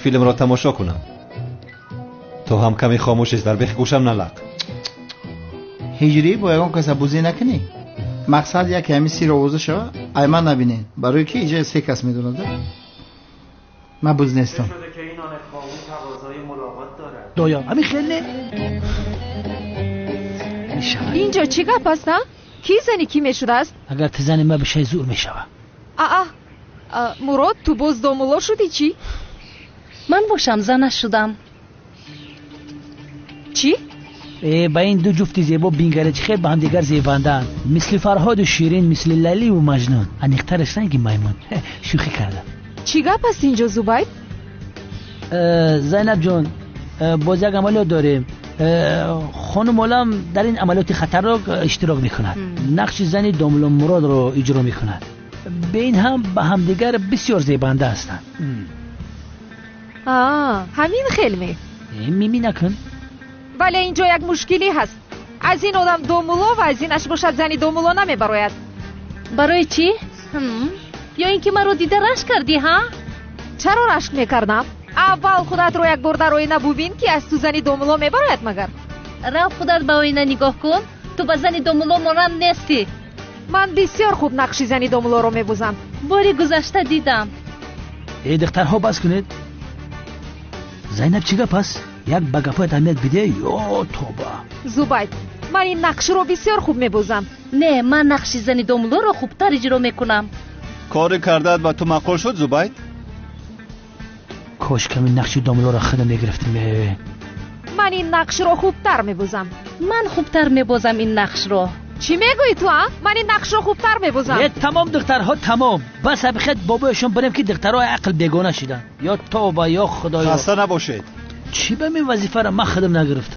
Филмро тамошо кунам. Ту ҳам каме хомӯш дар бехи гӯшам налақ. Ҳиҷрӣ бо ягон каса бозӣ накунӣ. Мақсад яке ҳамин сир овоза шава, ай ман набинед. Барои ки иҷа се кас медонад. Ман буз нестам. Доя, ҳамин хел не? Инҷо чӣ гап аст, а? Кӣ зани кӣ мешудааст? Агар ту зани ман бишавӣ, зур мешава. Аа, Мурод, ту боз домулло шудӣ чӣ? Ман бошам, занаш шудам. Чӣ? Э, ба ин ду ҷуфти зебо бингаре, чӣ хел ба ҳамдигар зебандаанд, мисли Фарҳоду Ширин, мисли Лайливу Маҷнун, аниқтараш ранги маймун. Шӯхӣ кардам. Чӣ гап аст инҷо, Зубайд? Зайнаб ҷон, боз як амалиёт дорем. Хонум Олам дар ин амалиёти хатарнок иштирок мекунад, нақши зани домулло Муродро иҷро мекунад. Бе ин ҳам ба ҳамдигар бисёр зебанда ҳастанд. Ҳамин хел ме? Мими накун. Вале инҷо як мушкилӣ ҳаст: аз ин одам домулло ва аз инаш бошад зани домулло намебарояд. Барои чӣ? Ё ин ки маро дида рашк кардӣ, ҳа? Чаро рашк мекардам? Аввал худатро як бор дар оина бубин, ки аз ту зани домулло мебарояд магар. Рав, худат ба оина нигоҳ кун. Ту ба зани домулло монанд нестӣ. Ман бисёр хуб нақши зани домуллоро мебозам. Бори гузашта дидам. Э, духтарҳо, бас кунед. Зайнаб, чӣ гап аст? Як ба гапҳоят аҳамият бидеҳ ё тоба. Зубайд, ман ин нақшро бисёр хуб мебозам. Не, ман нақши зани домуллоро хубтар иҷро мекунам. Кори кардаат ба ту маъқул шуд, Зубайд? Кош ками нақши домуллоро худам мегирифтем. Ман ин нақшро хубтар мебозам. Ман хубтар мебозам ин нақшро. Чӣ мегӯӣ ту, а? Ман ин нақшро хубтар мебозам. Э, тамом, духтарҳо, тамом, бас. Абихет бобояшон бирем, ки духтарҳои ақл бегона шиданд. Ё тоба, ё худоё. Хаста набошед. Чӣ ба мин вазифаро ман худам нагирифтам?